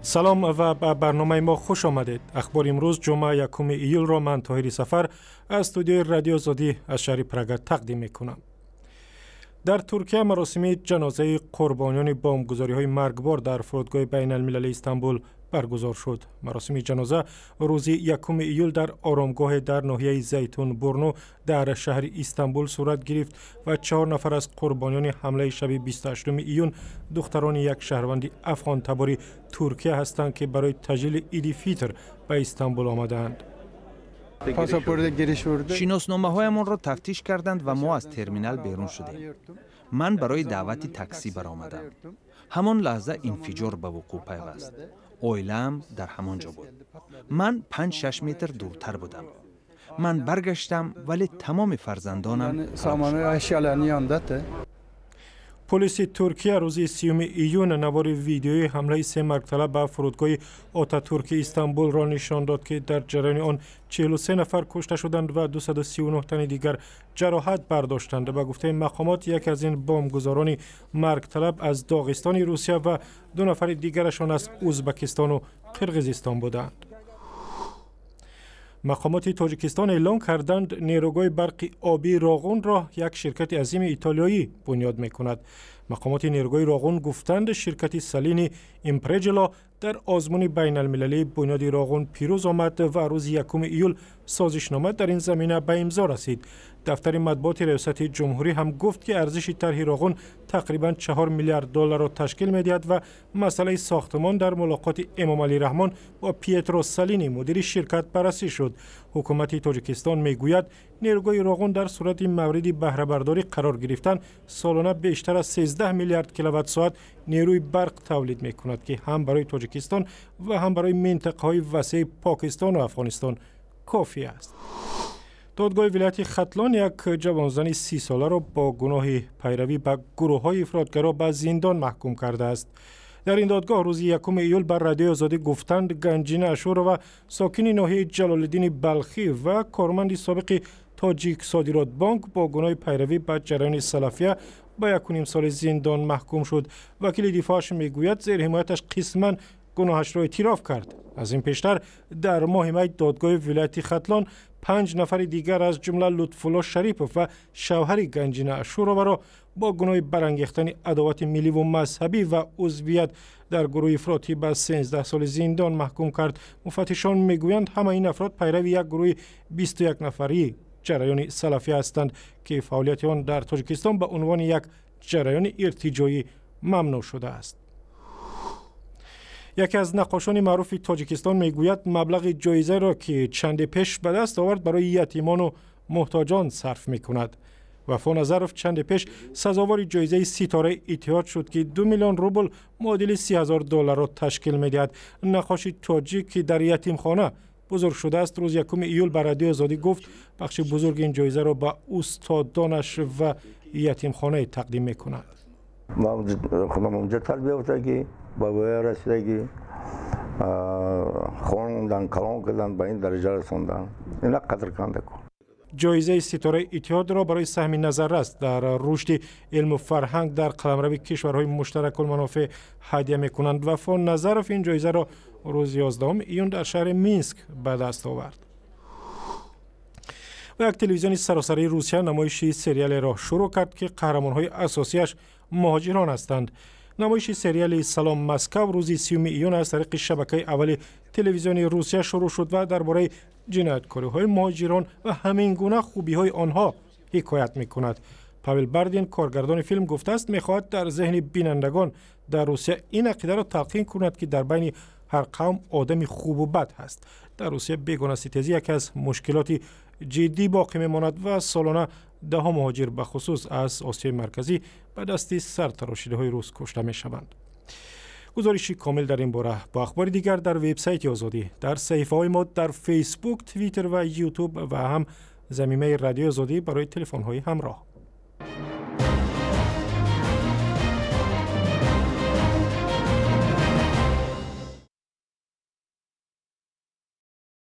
Салом ва ба барномаи мо хуш омадед. Ахбори имрӯз, ҷумъа, 1 июлро ман, Тоҳири Сафар, аз студияи Радиои Озодӣ аз шаҳри Прага тақдим мекунам. Дар Туркия маросими ҷанозаи қурбониёни бомбгузориҳои маргбор дар фурудгоҳи байналмилалии Истанбул баргузор шуд. Маросими ҷаноза рӯзи 1 июл дар оромгоҳе дар ноҳияи Зайтунбурну дар шаҳри Истанбул сурат гирифт ва чаҳор нафар аз қурбониёни ҳамлаи шаби 28 июн духтарони як шаҳрванди афғонтабори Туркия ҳастанд, ки барои таҷлили Иди Фитр ба Истанбул омадаанд. Шиносномаҳоямонро тафтиш карданд ва мо аз терминал берун шудем. Ман барои даъвати таксӣ баромадам. Ҳамон лаҳза инфиҷор ба вуқӯъ пайваст. Оилаам дар ҳамон ҷо буд. Ман 5-6 метр дуртар будам. Ман баргаштам, вале тамоми фарзандонам. Полиси Туркия рӯзи 30 июн навори видеои ҳамлаи се маргталаб ба фурудгоҳи Отатурки Истанбулро нишон дод, ки дар ҷараёни он 43 нафар кушта шуданд ва 239 тани дигар ҷароҳат бардоштанд. Ба гуфтаи мақомот, яке аз ин бомбгузорони маргталаб аз Доғистони Русия ва ду нафари дигарашон аз Узбакистону Қирғизистон буданд. Мақомоти Тоҷикистон эълон карданд, нерӯгоҳи барқи обии Роғунро як ширкати азими итолиёӣ бунёд мекунад. Мақомоти нерӯгоҳи Роғун гуфтанд, ширкати Салини Импреҷело дар озмуни байналмилалии бунёди Роғун пирӯз омад ва рӯзи 1 июл созишнома дар ин замина ба имзо расид. Дафтари матбуоти Раёсати Ҷумҳурӣ ҳам гуфт, ки арзиши тарҳи Роғун тақрибан 4 миллиард долларро ташкил медиҳад ва масъалаи сохтмон дар мулоқоти Эмомалӣ Раҳмон бо Пьетро Салини, мудири ширкат, баррасӣ шуд. Ҳукумати Тоҷикистон мегӯяд, нерӯгоҳи Роғун дар сурати мавриди баҳрабардорӣ қарор гирифтан солона бештар аз 13 миллиард киловатт-соат нерӯи барқ тавлид мекунад, ки ҳам барои Тоҷикистон ва ҳам барои минтақаҳои васеи Покистону Афғонистон кофӣ аст. Додгоҳи вилояти Хатлон як ҷавонзани 30-соларо бо гуноҳи пайравӣ ба гурӯҳҳои ифротгаро ба зиндон маҳкум кардааст. Дар ин додгоҳ рӯзи 1 июл ба Радиои Озодӣ гуфтанд, Ганҷина Ашурова, сокини ноҳияи Ҷалолиддини Балхӣ ва корманди собиқи Тоҷик Содиротбонк, бо гуноҳи пайравӣ ба ҷараёни салафия ба 1,5 соли зиндон маҳкум шуд. Вакили дифоъаш мегӯяд, зерҳимояташ қисман гуноҳашро эътироф кард. Аз ин пештар дар моҳи май додгоҳи вилояти Хатлон панҷ нафари дигар, аз ҷумла Лутфулло Шарипов ва шавҳари Ганҷина Ашуроваро бо гуноҳи барангехтани адовати милливу мазҳабӣ ва узвият дар гурӯҳи ифротӣ ба 13 соли зиндон маҳкум кард. Муфаттишон мегӯянд, ҳама ин афрод пайрави як гурӯҳи 21 нафарии ҷараёни салафия ҳастанд, ки фаъолияти он дар Тоҷикистон ба унвони як ҷараёни иртиҷоӣ мамнӯъ шудааст. Яке аз наққошони маъруфи Тоҷикистон мегӯяд, маблағи ҷоизаро, ки чанде пеш ба даст овард, барои ятимону муҳтоҷон сарф мекунад. Вафо Назаров чанде пеш сазовори ҷоизаи Ситораи Иттиҳод шуд, ки 2 миллион рубл, муодили 30 000 долларро ташкил медиҳад. Наққоши тоҷик, ки дар ятимхона бузург шудааст, рӯзи 1 июл ба Радиои Озодӣ гуфт, бахши бузурги ин ҷоизаро ба устодонаш ва ятимхонае тақдим мекунад. Худам онҷа тарбия ёфтагӣ, ба воя расидагӣ, хондан, калон кардан, ба ин дараҷа расондан, ина қадр кандаку. Ҷоизаи Ситораи Иттиҳодро барои саҳми назаррас дар рушди илму фарҳанг дар қаламрави кишварҳои муштаракулманофеъ ҳадя мекунанд. Вафо Назаров ин ҷоизаро рӯзи 11 июн дар шаҳри Минск ба даст овард. Ва як телевизиони саросарии Русия намоиши сериалеро шурӯъ кард, ки қаҳрамонҳои асосиаш муҳоҷирон ҳастанд. Намоиши сериали «Салом Москав» рӯзи 30 июн аз тариқи шабакаи аввали телевизиони Русия шурӯъ шуд ва дар бораи ҷинояткориҳои муҳоҷирон ва ҳамин гуна хубиҳои онҳо ҳикоят мекунад. Павел Бардин, коргардони филм, гуфтааст, мехоҳад дар зеҳни бинандагон дар Русия ин ақидаро талқин кунад, ки дар байни ҳар қавм одами хубу бад ҳаст. Дар Русия бегонаситезӣ яке аз мушкилоти ҷиддӣ боқӣ мемонад ва солона даҳо муҳоҷир, бахусус аз Осиёи Марказӣ, ба дасти сартарошидаҳои рус кушта мешаванд. Гузориши комил дар ин бора бо ахбори дигар дар вебсайти Озодӣ, дар саҳифаҳои мо дар Фейсбук, Твиттер ва Ютуб ва ҳам замимаи Радиои Озодӣ барои телефонҳои ҳамроҳ.